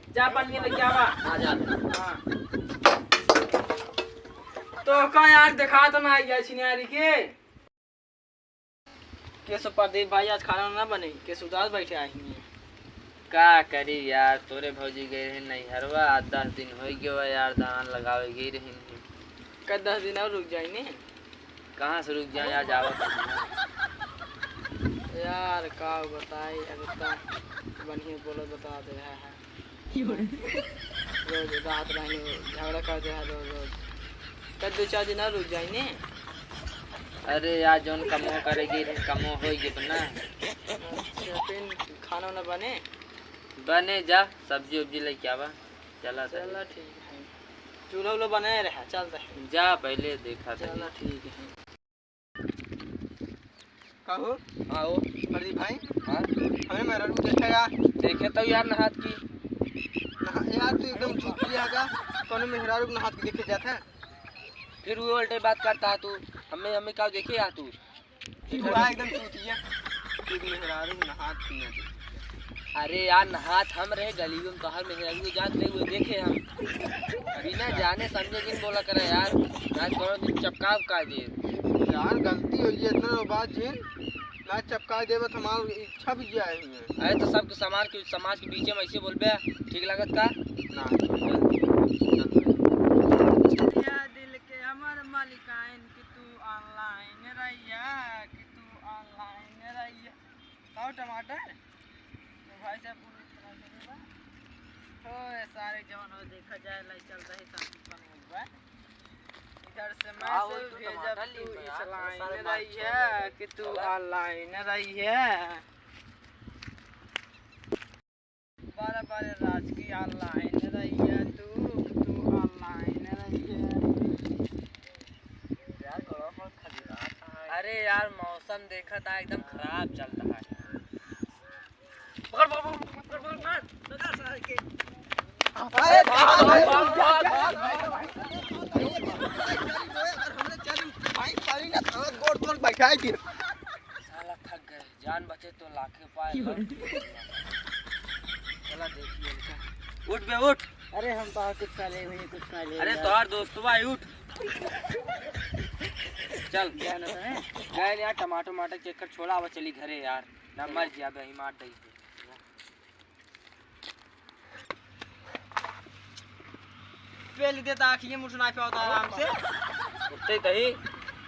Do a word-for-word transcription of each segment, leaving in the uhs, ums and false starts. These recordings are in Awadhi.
जा पानी लेके आवा। हाँ, जा। हाँ। तो का यार, देखा तो ना आई छिनारी के। केसो प्रदीप भाई, आज खाना ना बने, केसो उदास बैठे आए हैं। का करी यार, तोरे भौजी गए रहे नैहरवा, आज दस दिन होइ गयो यार, धान लगावे गई रही। का दस दिन और रुक जाई ने? कहाँ से रुक जाए, आज आवत हई। यार, का बताई, अब इतना बढ़िया बोलो, बता दे रहा है। रोज रात रहने झगड़ा कर दे है रोज, रोज। कल दो चार दिन और रुक जाई ने। अरे यार, जौन कमो करे गई रही, कमो होइ गई ना। अच्छा, फिर खाना वाना बने? बने, जा सब्जी उब्जी लेके आवा। चला तनी। चला ठीक है, चूल्हा उल्हा बनाए रहा, चलता है। जा पहले देखा तनी। चला ठीक है। कहो। हाँ हो। प्रदीप भाई। हाँ। हमरे मेहरारू को देखे यार। देखे तो यार नहात की। नहा-, यार तू एकदम चुतिया है का? कौनो मेहरारू को नहात की देखे जात है? फिर वो उल्टे बात करता है तू। हमें, हमें का देखे यार तू? तू बा एकदम चुतिया। तू मेहरारू को नहात की ना देखे। अरे यार, नहात हम रहे गली में, तोहार मेहरारू को जात रहे, वो देखे हम। बिना जाने समझे जिन बोला करे यार, ना कौनो दिन चपका उपका दे। यार, गलती होइ गई, इतना बात जिन, ना चपका देबे तो हमार इच्छा भी जाए हुए। अरे तो सबके समाज के, समाज के बीच में ऐसे बोलबे, ठीक लागत का? ना। या दिल के हमर मालिकाइन कि तू online रहिया, कि तू online रहिया। खाओ टमाटर। तो भाई साहब, पूरी तरह से नहीं बा। ओए, सारे जवान हो, देखा जाए, लाई चल रही, सब कुछ बने हुए बा। इधर से मैं हाँ, से वो तो भेजब, टमाटर तू ली बा, इस line सारे में बात रही छोड़ है, दे। कि तू चला। Online रही है। बारह बारह राज की online रही है तू, तू online रही है। यार, गरम और खजुरात है। अरे यार, मौसम देखा था, एकदम खराब चलता है। पकड़, पकड़, पकड़, पकड़, पकड़, मार, लगा सारे के। अरे भाग, भाग, भाग, भाग, भाग। अगर हमरे चैनल भाई पारी ना, तो गोड़ तोड़ बैठाई थी। साला थक गए, जान बचे तो लाखे पाए। चला देखिए इनका। उठ बे, उठ। अरे हम तो कुछ खा ले, वही कुछ खा ले अरे यार। तोहार दोस्तवा है, उठ। चल। क्या ना है? गए यार, टमाटर वमाटर check कर छोड़ा, अब चली घरे यार। ना मर जिया बे, ही मार दई। पेल देता आँखिए मुठ ना पावता आराम से। उठते तही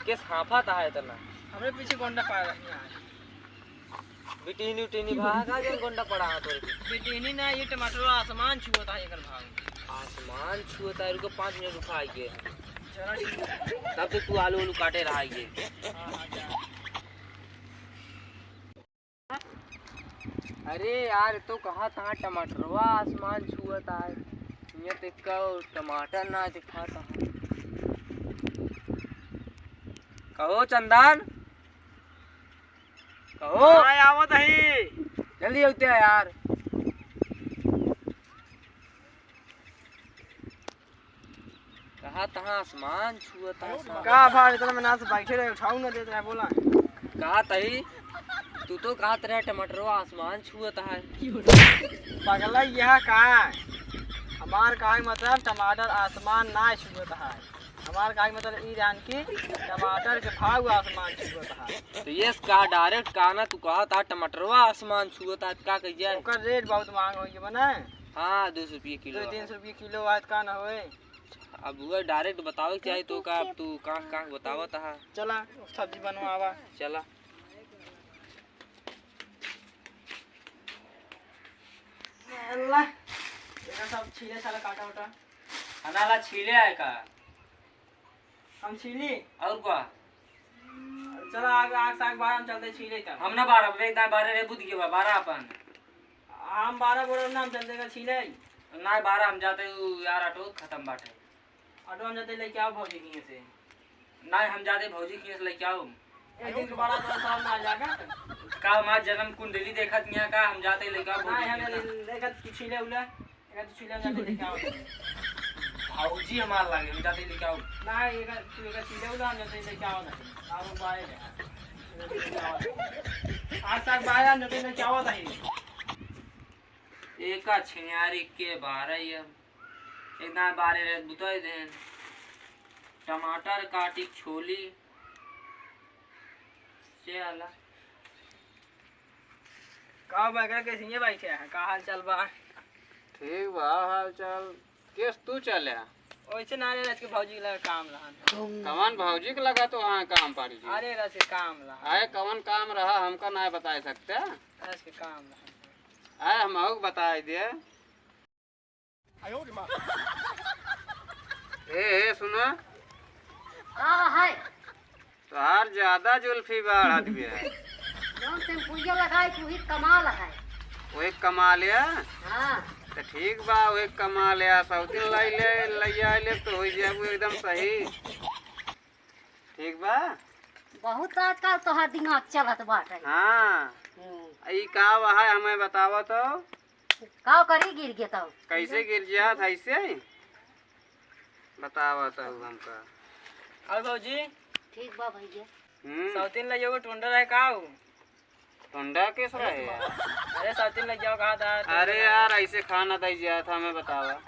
केस हाँफा ता है इतना। हमरे पीछे गोंडा पड़ा रही है। बिटिनी उटिनी भागा जौन गोंडा पड़ा है तोरे पीछे। बिटिनी ना, ये टमाटर आसमान छुअता है एकर भाव। आसमान छुअता है, रुको पाँच मिनट रुका आइए। जरा तब तो तू आलू आलू काटे रहा आइए। हाँ, हाँ, जा। अरे यार, तो कहा था टमाटरवा आसमान छुअत आए, ये तो का टमाटर ना दिखाता है। कहो चंदन, कहो। हाँ, आवत ही। जल्दी होते हैं यार। कहा तहाँ आसमान छुअत है, आसमान। का भाई, इतना में ना से बैठे रहे, उठाऊ ना देत रहे, बोला। कहा तही, तू तो कहत रहे टमाटरवा आसमान छुअत है। पगला यह का? हमार कहे मतलब टमाटर आसमान ना छुअत है। हमार कहे मतलब ई रहन कि टमाटर के भाव आसमान छुअत है। तो ये का direct कहा ना, तू कहत है टमाटरवा आसमान छुअत है, का कह जाए? ओकर rate बहुत महंग हो गया बना। हाँ, दो सौ रुपये किलो दो तीन सौ रुपये किलो आज का ना होए। अब वह direct बतावे के चाही तो का, अब तू का, का बतावत हा? चला, सब्जी बनवावा। चला। अल्लाह, ये सब छीले साला काटा उटा। खाना ला छीले आए का? हम छीली। और का? चला, आग, आग साग बार हम चलते छीले तब। हम ना बारह, बे, इतना बारह रे बुध के बा, बारह अपन। हम बारह बोरा ना, हम चलते का छीले। ना बारह हम जाते, उ यार ऑटो खत्म बाटे। ऑटो हम जाते लेके आओ भौजी के से। ना हम जाते भौजी के से लेके आओ। एक दिन के बारह बोरा सब ना जाएगा। का हमार जन्म कुंडली देखत नहीं है का? हम जाते लेके आओ ना, भौजी हम के से। लेकर तू छीले उले। एका तू छीले जाके लेके आओ। भौजी हमार लागे, हम जाते लेके आओ। ना, एका, तू एका छीले उला, हम जाते लेके आओ ना। आओ बाय रे। आज तक बाय, हम जाते लेके आओ नहीं। एका छिनारी के बारे ये। एक दान बारे रहे बुताई देन। टमाटर काटी छोली। चला। का बा, का कैसे ये बैठे हैं? का हाल चाल बा? ठीक बा हाल चाल। केस तू चले? वैसे ना रे, आज के भौजी के लगा काम रहा। कवन भौजी के लगा तो वहाँ काम पाड़ी जी? अरे, आज के काम रहा। आए, कवन काम रहा, हमका ना बता सकते? आज के काम रहा। आए, हम अहू के बताई दे। ए, ए, सुना। का है? तोहार ज्यादा जुल्फी बढ़त बिया। जौन शैम्पूया लगाई, वही कमाल है। वही कमाल है? हाँ। त ठीक बा, वही कमाल है। सौतीन लाई ले, लैया ले, तो होई जाबू एकदम सही। ठीक बा? बहुत आजकल तोहार दिमाग चलत बाटे। हाँ। हम्म। ई का वहा हमें बतावा तो? का करी, गिर गया तब? कैसे गिर जात है ऐसे? बतावा तब हमका। और भौजी? ठीक बा भैया। हम्म। सौतीन लइया के टुंडा रहे का हो? टुंडा केस रहे यार? अरे सौतीन लइया कहा था, टुंडा अरे रहे। यार, ऐसे खाना दई जात था, हमें बतावा।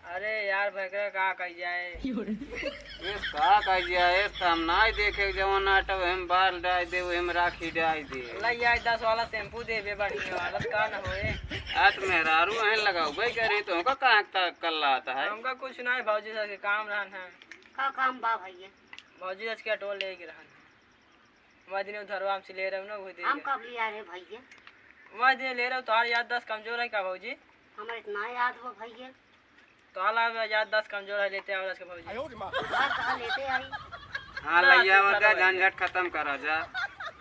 अरे यार, भैकरा का कही जाए? ये का कही जाए? ये तो हम नाई देखे, जवन आटा वही में बाल डाल दे, वही में राखी डाल दे। ला यार, दस वाला शैम्पू देबे बढ़िया वाला, का न होए। आ तो मेहरारू वहीं लगाऊ भाई करी, तो हमका कहाँ तक कर लाता है? हमका कुछ नहीं, भौजी से काम रहन है। का काम बा भैया? भौजी आज के ऑटो लेके रहन है। वह दिन उधरवा हमसे ले रहे हो ना, वही दे हम गए। कब लिया रे भैया? वह दिन ले रहे हो, तोहार याददाश्त कमजोर है का भौजी? हमारे इतना याद हो भैया। तोहार याददाश्त कमजोर है, लेते आओ आज के भौजी। बात कहाँ लेते आई? हाँ, ना, लइया तू आवा घर दा, वाली है। झंझट खत्म करा जा।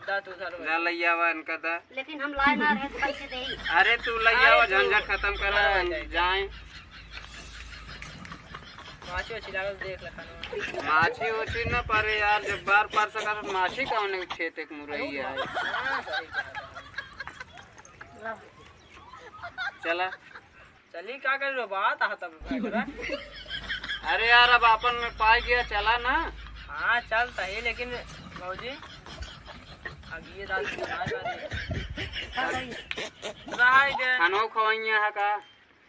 दा तू घर जा, वाली। लइया आवा इनका दा। लेकिन हम लाए ना रहे तो कैसे देई? अरे तू लइया आवा, अरे तू झंझट खत्म करा, घर वाली। जाए। माछी वाछी लागल देख ले खाना। माछी वाछी न परे यार, जब बार पार सका तो माछी कौन है खेत एक मुरई है। हाँ, सही कहा था। चला। चली का कर रो बात आ तब। अरे यार, अब अपन में पाई गया, चला ना। हाँ, चल सही, लेकिन भौजी, अब ये दाल की बनाए वाली है। रहाई दे। खानो खवाइया है का?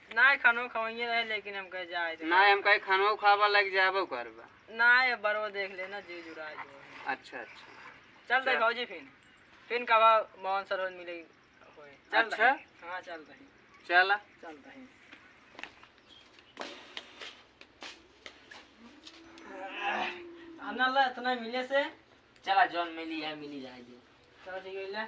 नाय, खानो खवाइए रहे, लेकिन हम कहे जाए दे। नाय, हम कहे खानो खावा लग जाबो करबा। नाय, अब बरवा देख लेना, जी जुड़ा जो। अच्छा, अच्छा। चल दे चल। भौजी फिन। फिन कबा मोहन सरोज मिले होए। चल अच्छा। दे। हाँ, चल दे। चला। चल दे। आना ला, इतना मिले से। चला, जौन मिली है, मिली जाए दे। चला, ठीक है, ले।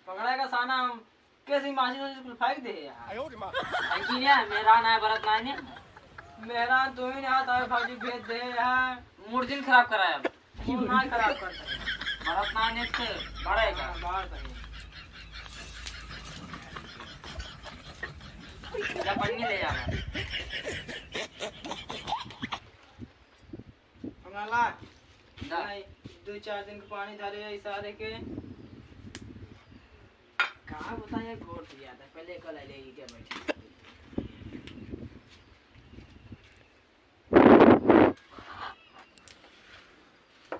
पकड़ा का साना हम कैसे माचिस वाचिस कुल फेंक दे यार। फेंकी ने, मेहरान आए, बरत ना आए ने। मेहरान तू ही ना आता है, भौजी भेज दे यार। मूड जिन खराब कराया अब। मूड ना खराब कर सके। बरत ना आए ने, तो बड़ा है का? हाँ, बाहर सही। जा पन्नी ले आवा। हमरा ला। दा। नहीं, दो चार दिन के पानी धरे है सारे के। कहाँ बताए, गोर दिया था, पहले कल ले के बैठे।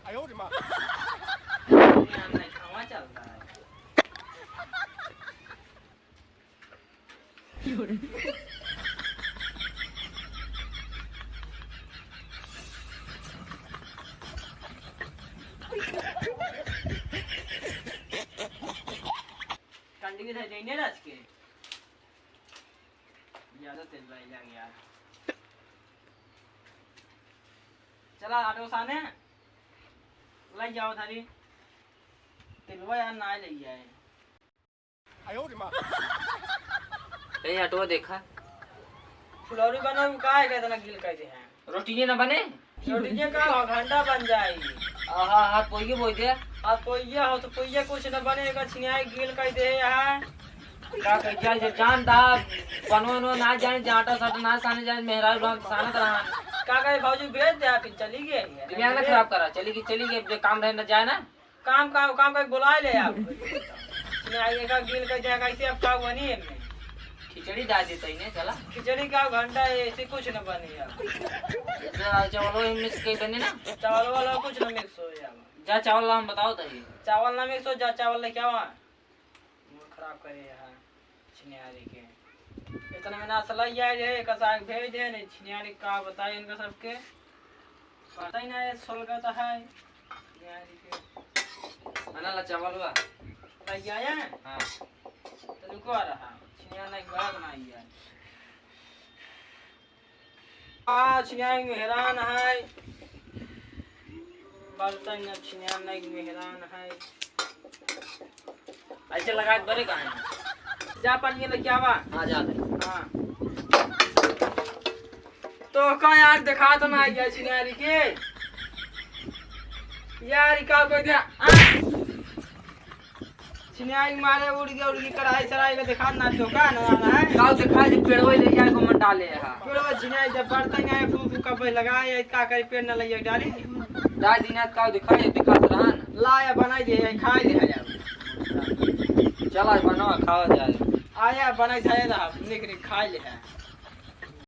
आयो रे माँ। यहाँ नहीं, हवा चलता है। कंडी के धर देंगे ना आज के। ज्यादा तेल लाई लग यार। चला ऑटो साने, लाई जाओ थारी। तेलवा यार ना ले जाए। ए, हटवा देखा। फुलौरी बनाऊ का है, इतना गील कर दे हैं। रोटिये ना बने? रोटिये का हो, घंटा बन जाई। आहा, हाथ पोइये बोई दे। हाथ पोइये हो तो पोइये कुछ न बने, एकर छिनियाई गील कर दे है। का कह जाए, जब जान दा, बनो नो ना जाने, जाटा सट ना साने जाने, मेहरारू राम सानत रहा। का कहे भौजी भेज दे, आप चली गए। दिमाग ना खराब करा, चली गई, चली गई, जो काम रहे ना जाए ना। काम का काम का बुलाए ले आप। नहीं, आइए का गील कर दिया, कैसे अब का बनी है में? खिचड़ी डाल देते ही नहीं, चला। खिचड़ी का घंटा ऐसे कुछ न बने यार। तो चावल ही मिक्स के बने ना? चावल वाला कुछ न मिक्स हो यार। जा चावल ला, हम बताओ तो ही। चावल ना मिक्स हो, जा चावल लेके आवा। मूड खराब करे यार, छिनियारी के। तने में ना सलाई आए रहे, एक साग भेज दे, नहीं छिनियारी का बताए इनका सबके। पता ही ना ये सोलगत है। छिनियारी के। आना ला चावल बा। लग आया? हाँ। तो रुको आ रहा। छिनिया नहीं बा, बनाई है। आ, छिनिया में हैरान है। बर्तन न छिनिया नहीं में हैरान है। ऐसे लगा के बरे कहाँ है? जा पानी लेके आवा। हाँ, जा दे। हाँ। तो का यार, देखा तो ना आइया छिनियारी के। यार, ई का कोई दे, आ! छिनियारी मारे उड़ गया, उड़ गई कढ़ाई सराई का देखा ना तो का ना आना है। का देखा जी, पेड़वे ले जाए को मन डाले है। पेड़वा छिनियारी जब बर्तन आए, फू फू कब लगाए, का करे, पेड़ न लइया डाली। जा दिना का देखा, ये देखा तो रहा ना। ला या बनाई दे, या खाई दे, या। चला बनाओ, खावा जाए। आया बनाई जाए ना, निक निक खाई ले है।